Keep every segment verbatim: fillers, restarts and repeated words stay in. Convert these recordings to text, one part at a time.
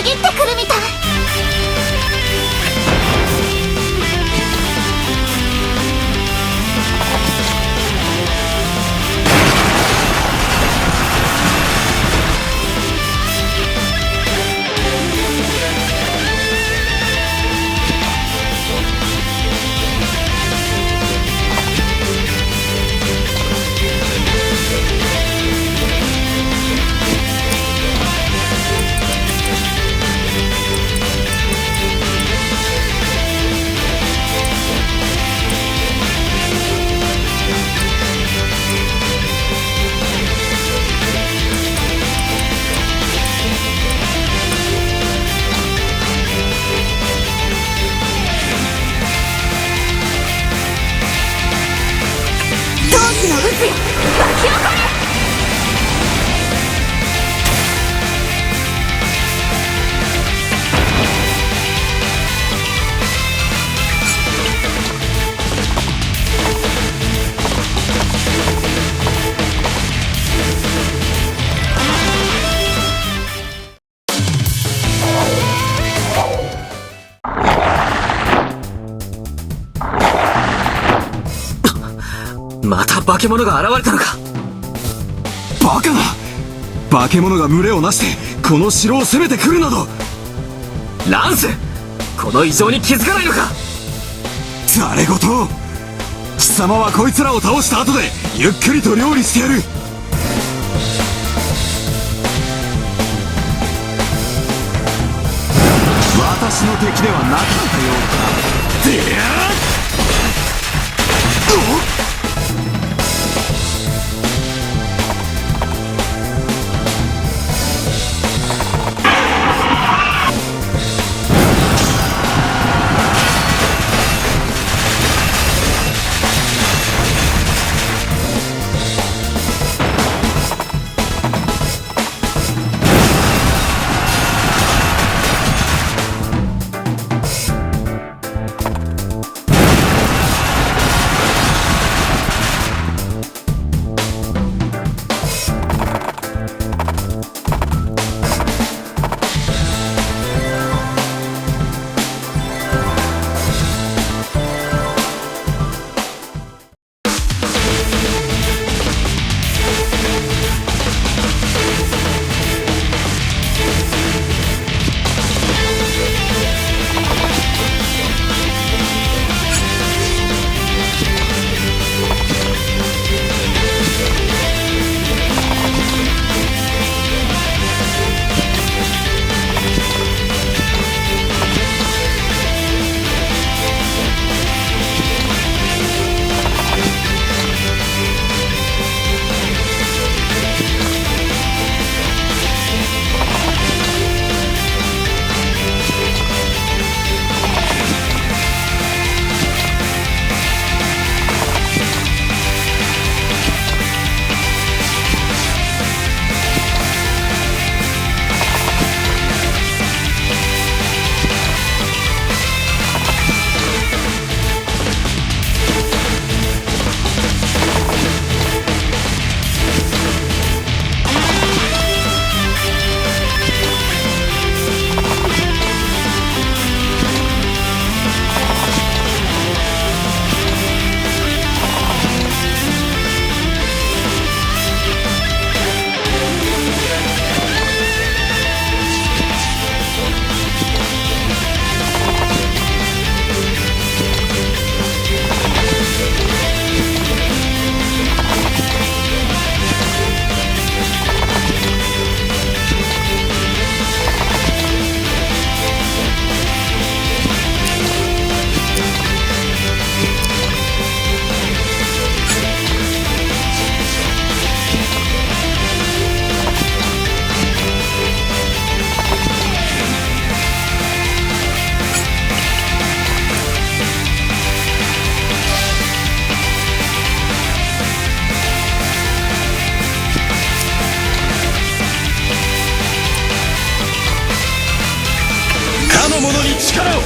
行ってくるみたい。同期の渦よ、湧き起これ！また化け物が現れたのか。バカな！化け物が群れをなしてこの城を攻めてくるなど。ランス、この異常に気づかないのか。誰事？貴様はこいつらを倒した後で、ゆっくりと料理してやる。私の敵ではなかったようだ。でやっ！おっ！かの者に力を！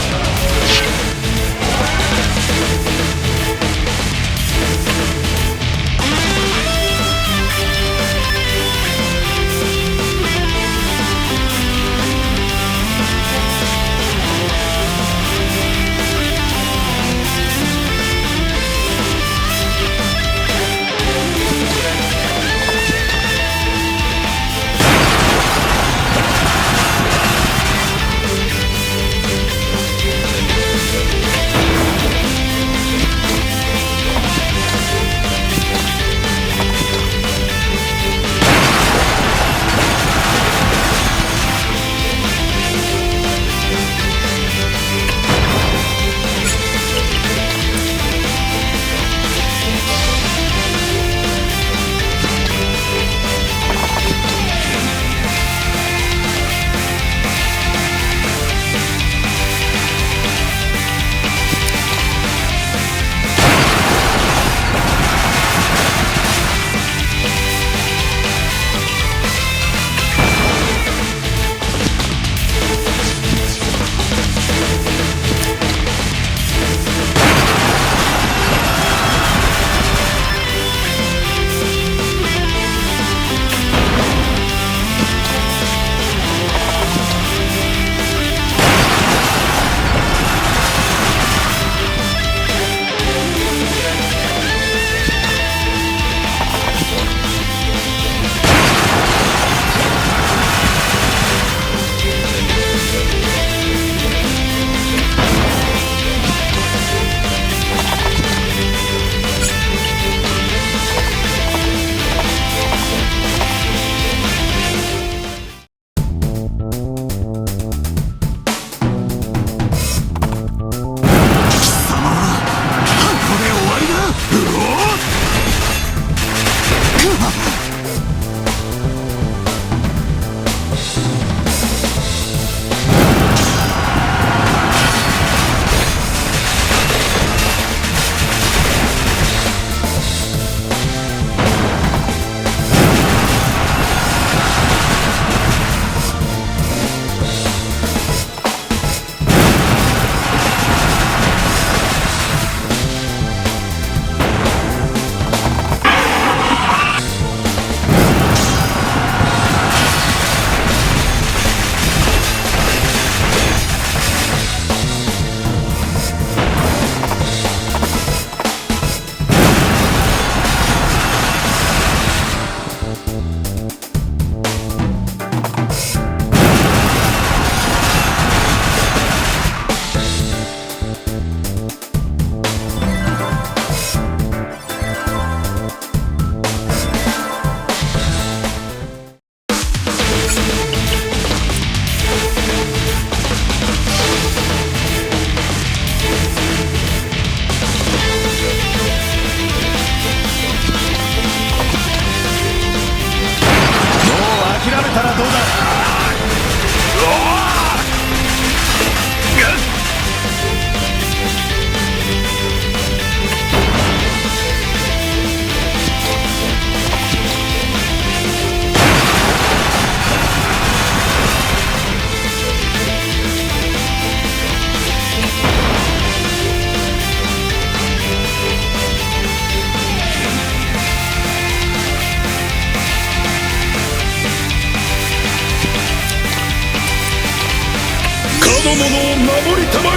の者を守りたまえ。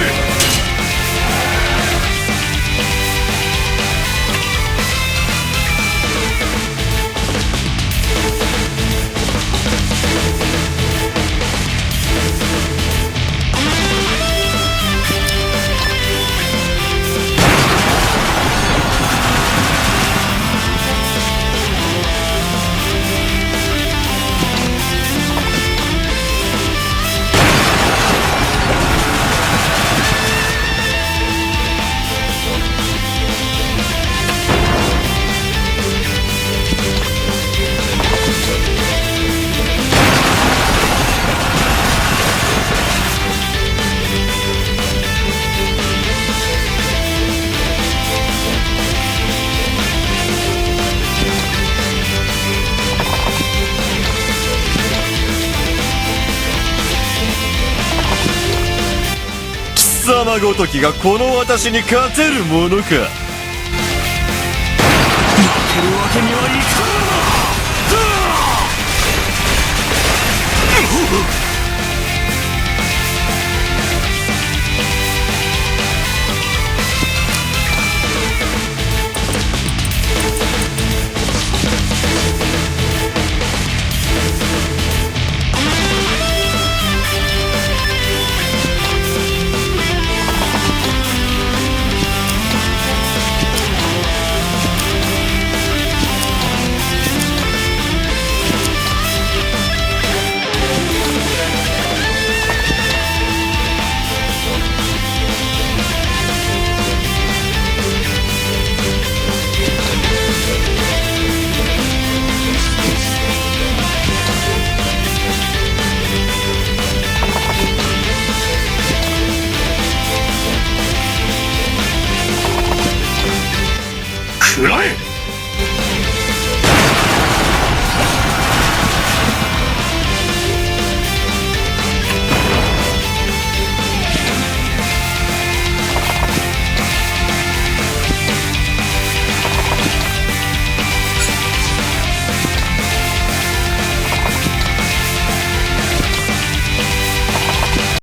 貴様ごときがこの私に勝てるものか。負けるわけにはいかんのだ。